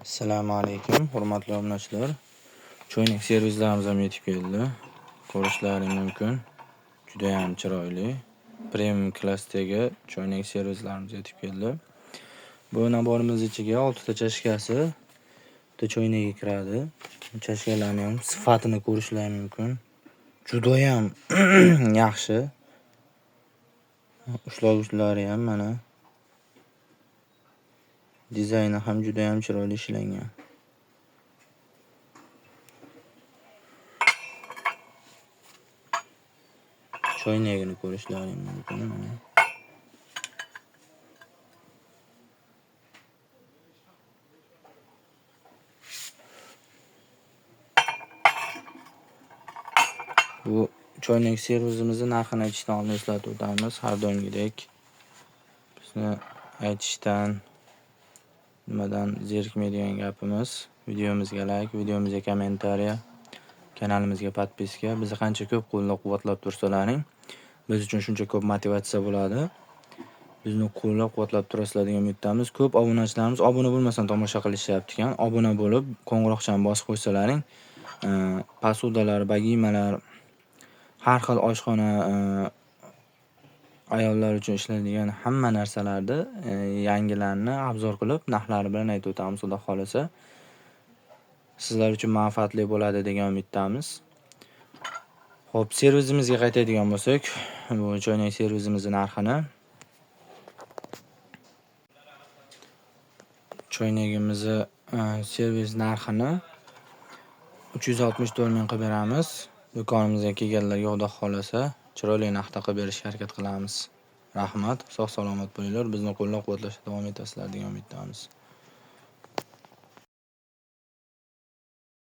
Assalomu alaykum, hurmatli obunachilar. Choynak servizlarimiz ham yetib keldi. Ko'rishlaring mumkin. Juda ham chiroyli. Premium klassdagi choynak servizlarimiz yetib keldi. Bu naborimiz ichiga 6 ta chashkasi, bitta choynagi kiradi. Chashkalarning ham sifatini ko'rishlaring mumkin. Juda ham yaxshi. Ushlagichlari ham mana. Dizayni ham juda ham chiroyli ishlangan. Choynagini ko'rishlaring mumkin mana. Bu choynak servizimizni narxini aytishdan oldin eslatib o'tamiz. Har doimgidek bizni aytishdan nimadan zerikmaydigan gapimiz. Videomizga like, videomizga kommentariya, kanalimizga podpiska. Bizni qancha ko'p qo'llab-quvvatlab tursalaring, biz uchun shuncha ko'p motivatsiya bo'ladi. Bizni qo'llab-quvvatlab turasizlar degan umiddamiz. Ko'p obunachilarimiz obuna bo'lmasdan tomosha qilishyapti ekan. Obuna bo'lib, qo'ng'iroqchani bosib qo'ysalaring, posudalar, bagimalar, har xil oshxona, ayollar uchun ishlanadigan hamma narsalarni, yangilarni obzor qilib, narxlari bilan aytib o'tamiz, xudo xolasa. Sizlar uchun manfaatli bo'ladi degan umiddamiz. Xo'p, servizimizga qaytadigan bo'lsak, bu choynak servizimizning narxini choynagimizni servis narxini 364 ming qilib beramiz. Do'konimizga kelganlarga xudo xolasa chiroyli narxda qilib berishga harakat qilamiz. Rahmat, sog' salomat bo'linglar. Bizni qo'llab-quvvatlashda davom etasizlar degan umiddamiz.